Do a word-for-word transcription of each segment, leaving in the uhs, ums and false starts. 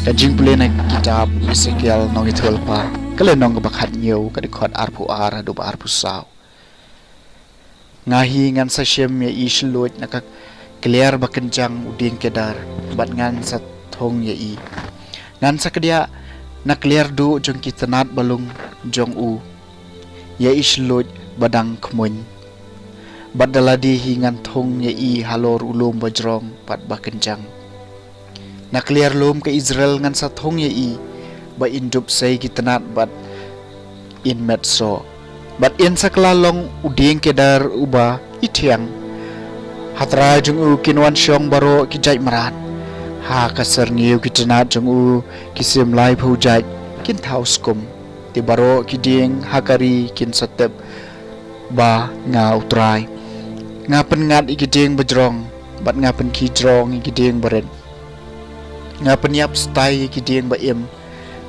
Ka jingpule na kitab Esekiel nongïathuhlypa, ka lynnong kaba khathynñiew, ka dkhot arphew ar haduh ba arphew saw. Nga hi ngan sa shim ïa i shluid na ka kliar ba kynjang u dieng kedar, bad ngan sa thung ïa i. Ngan sa kdiah na kliar duh jong ki tnat balung jong u ïa i shluid ba dang khmuiñ. Bad da lade hi ngan thung ïa i halor u lum ba jrong bad ba kynjang. Na kliar lum ka Israel ngan sa thung ïa i, ba in dup sei ki tnat bad in met soh. Bad in sa kylla long u dieng kedar uba i thiang. Ha trai jong u kin wan shong baroh ki jait mrad. Ha ka syrngiew ki tnat jong u ki sim laiphew jait kin thaw skum. Te baroh ki dieng ha ka ri kin sa tip ba nga u Trai. Nga pynngat ïa ki dieng ba jrong, bad nga pynkhih jrong ïa ki dieng ba rit. Nga pynïap stai ïa ki dieng ba im,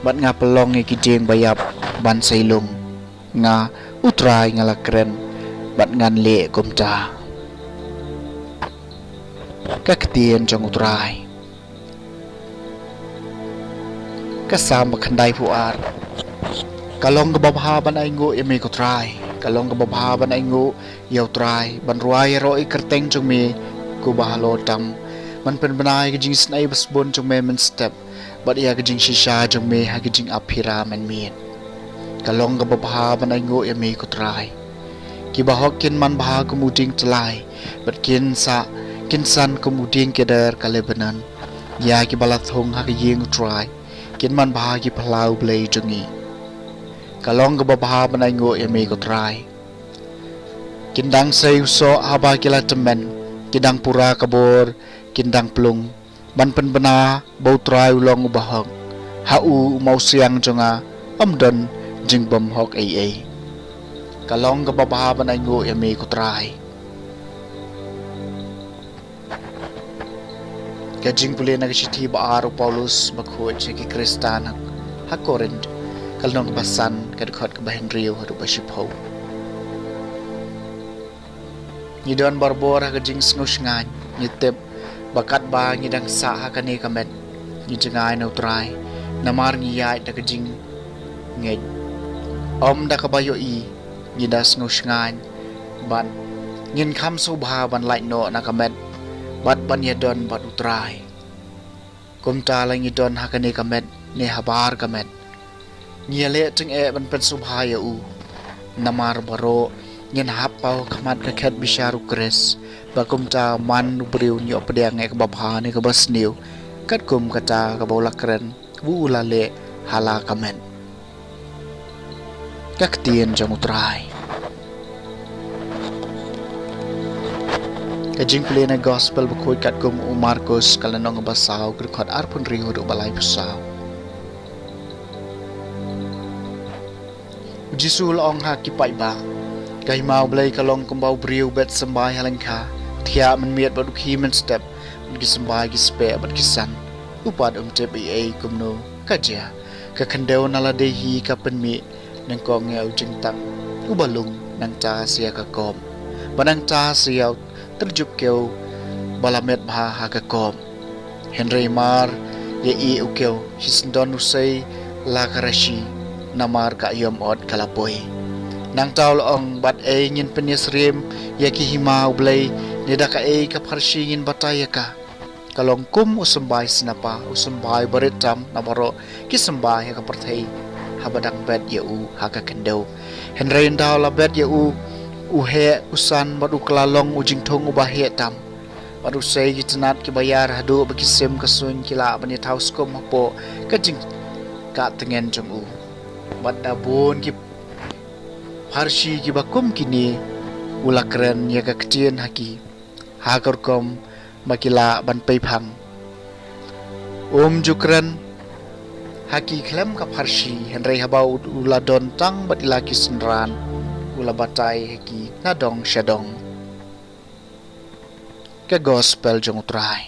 bad nga pynlong ïa ki dieng ba ïap ban sa ïalung. Nga u Trai nga la kren, bad ngan leh kumta. Ka ktien jong u Trai. Ka Salm ba khyndaiphew ar. Ka long kaba bha ban ainguh ïa me ko Trai. Ka long kaba bha ban ainguh ïa u Trai, ban rwai ïaroh ïa ka kyrteng jong me ko ba halor tam. Ban pynbna ïa ka jingisynei ba sbun jong me mynstep, bad ïa ka jingshisha jong me ha ka jingap phira mynmiet. Ka long kaba bha ban ainguh ïa me ko Trai. Ki bahok kin manbha kum u dieng tyllai, bad kin sa, kin san kum u dieng kedar ka Lebanon. Ïa kiba la thung ha ka ïing u Trai kin manbha ki phyllaw Blei jong ngi. Ka long kaba bha ban ainguh ïa me ko Trai. Kin dang sei u soh haba ki la tymmen, kin dang pura ka bor, kin dang plung. Ban pynbna ba u Trai u long u bahok. Ha u, u mawsiang jong nga, ym don jingbymhok ei ei. Ka long kaba bha ban ainguh ïa me ko Trai. Ka jingpule na ka shithi ba ar u Paulus bakhuid sha ki Khristan ha, ha Korinth, ka lynnong kaba san, ka dkhot kaba hynriew haduh ba shiphew. Ngi don barabor ha ka jingsngewshngaiñ, ngi tip ba katba ngi dang sah ha kane ka met, ngi jngai na u Trai, namar ngi ïaid da ka jingngeit, ym da kaba ïohi. Ngi da sngewshngaiñ, bad ngin kham sngewbha ban lait noh na ka met, bad ban ïadon bad u Trai. Kumta la ngi don ha kane ka met ne habar ka met, ngi ïaleh tyngeh ban pynsngewbha ïa u. Namar baroh ngin hap paw ha khmat ka khet bishar u Khrist, ba kumta man u briew un ïoh pdiang ïa kaba bha ne kaba sniew, katkum kata kaba u la kren, u u la leh ha la ka met. Ka ktien jong u Trai. Ka jingpule na gospel bakhuid katkum u Markus, ka lynnong ba saw, ka dkhot arphew hynriew haduh ba laiphew saw. U Jisu u la ong ha ki paidbah, ka hima u Blei ka long kumba u briew u bet symbai ha lyngkha, u thiah mynmiet bad u khih mynstep, bad ki symbai ki speh bad ki san. U pat um tip ei ei kumno ka jia. Ka khyndew na lade hi ka pynmih nyngkong ïa u jingtang uba lung, nangta sa ïa ka kop, bad nangta sa ïa u tyrjup kew ba la met bha ha ka kop. Hynrei mar ïa i u kew, shisyndon u sei la ka rashi, namar ka aïom ot ka la poi. Nangta u la ong, bad ei ngin pynïasyriem ïa ki hima u Blei, ne da kaei ka pharshi ngin batai ïa ka? Ka long kum u symbai snapa, u symbai barit tam na baroh ki symbai ha ka pyrthei, haba dang bet ïa u ha ka khyndew. Hynrei ynda u la bet ïa u, u heh, u san, bad u kylla long u jingthung uba heh tam. Bad u sei ki tnat kiba ïar haduh ba ki sim ka suiñ ki lah ban ïathaw skum hapoh ka jingkah tngen jong u. Bad da bun ki pharshi kiba kum kine u la kren ïa ka ktien ha ki, ha ka rukom ba ki lah ban peiphang. Um ju kren ha ki khlem ka pharshi, hynrei haba u, u la don tang bad i la ki synran, u la batai ha ki na dong sha dong. Ka gospel jong u Trai.